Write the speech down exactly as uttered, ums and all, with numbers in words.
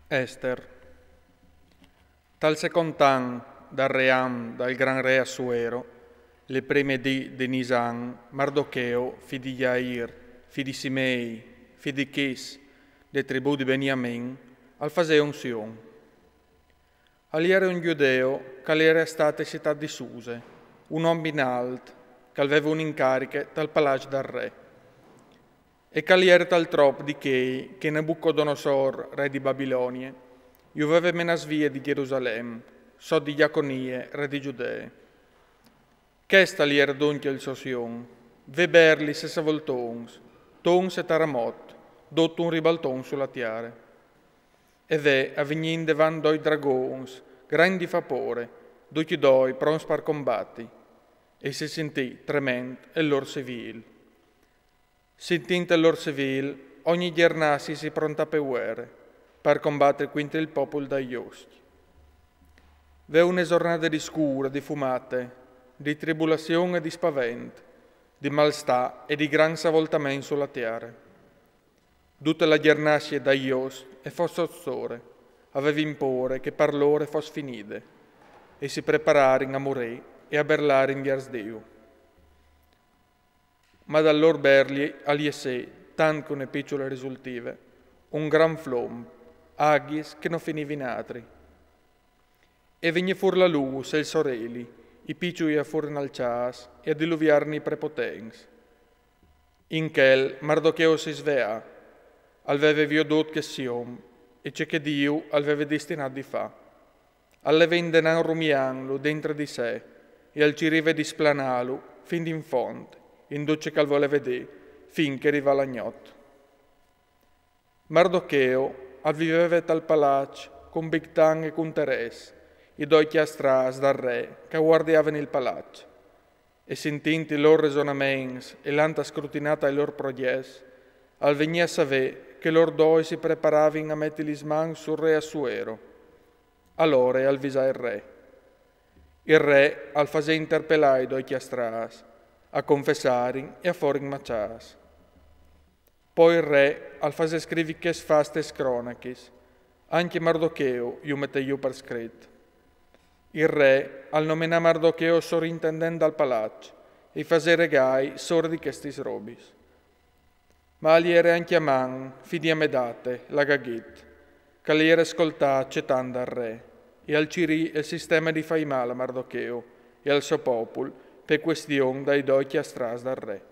Ester. Tal secont an dal ream dal gran re Assuero, le prime dì de Nisan, Mardocheo, fi di Jair, fi di Simei, fi di Chis, de tribù di Beniamin, al fasè unzion. Al jere un giudeo ch'al jere stât citât di Suse, un om in alt, ch'al veve un incariche tal palaç dal re. E ch'al jere tal trop di chei che Nabucodonosor, re di Babilonie, ju veve menâts vie di Gjerusalem, sot di Jaconie, re di Giudee. Chest al jere duncje il so zion: vê berlis e savoltons, tons e taramot, dut un ribalton su la tiere. E ve a vignî indevant doi dragons, grant di fâ pôre, ducj doi pronts par combati. E si sintì trement il lôr civîl. Sintint il lôr civîl, ogni gjernaci si prontà pe vuere, par combati cuintri il popul dai juscj. Ve une zornade di scûr e di fumate, di tribulazion e di spavent, di malstâ e di grant savoltament su la tiere. Dute la gjernacie dai juscj e fos sot sore, a vevin pôre che par lôr e fos finide, e si prepararin a murî e a berlarin viers Diu. Ma dal lôr berli al jessè, tant che une piçule risultive, un grant flom, aghis che no finivin altri. E vignè fûr la lûs e il soreli, i piçui a furin alçâts e a diluviarin i prepotents. In chel Mardocheo si sveà, al veve viodût chest zion e ce che Diu al veve destinât di fâ. Al levè indenant rumiantlu dentri di se e al cirive di splanâlu fin in font, in dut ce ch'al voleve dî, fin che rivà la gnot. Mardocheo al viveve tal palaç cun Bigtan e cun Teres, i doi cjastrâts dal re che a vuardiavin il palaç. E sintint i lôr resonaments e lant a scrutinâ tai lôr progjets, al vignè a savê che lôr doi si preparavin a meti lis mans sul re Assuero. Alore al visà il re. Il re al fasè interpelâ i doi cjastrâts, a confessarin e a forin maçâts. Po il re al fasè scrivi chest fat tes cronachis, ancje Mardocheo ju metè jù par scrit. Il re al nomenà Mardocheo sorintendent dal palaç e i fasè regâi sore di chestis robis. Ma al jere ancje Aman, fi di Amedate, l'agagit, ch'al jere scoltât cetant dal re, e al cirì il sisteme di fâi mâl a Mardocheo e al so popul pe cuestion dai doi cjastrâts dal re.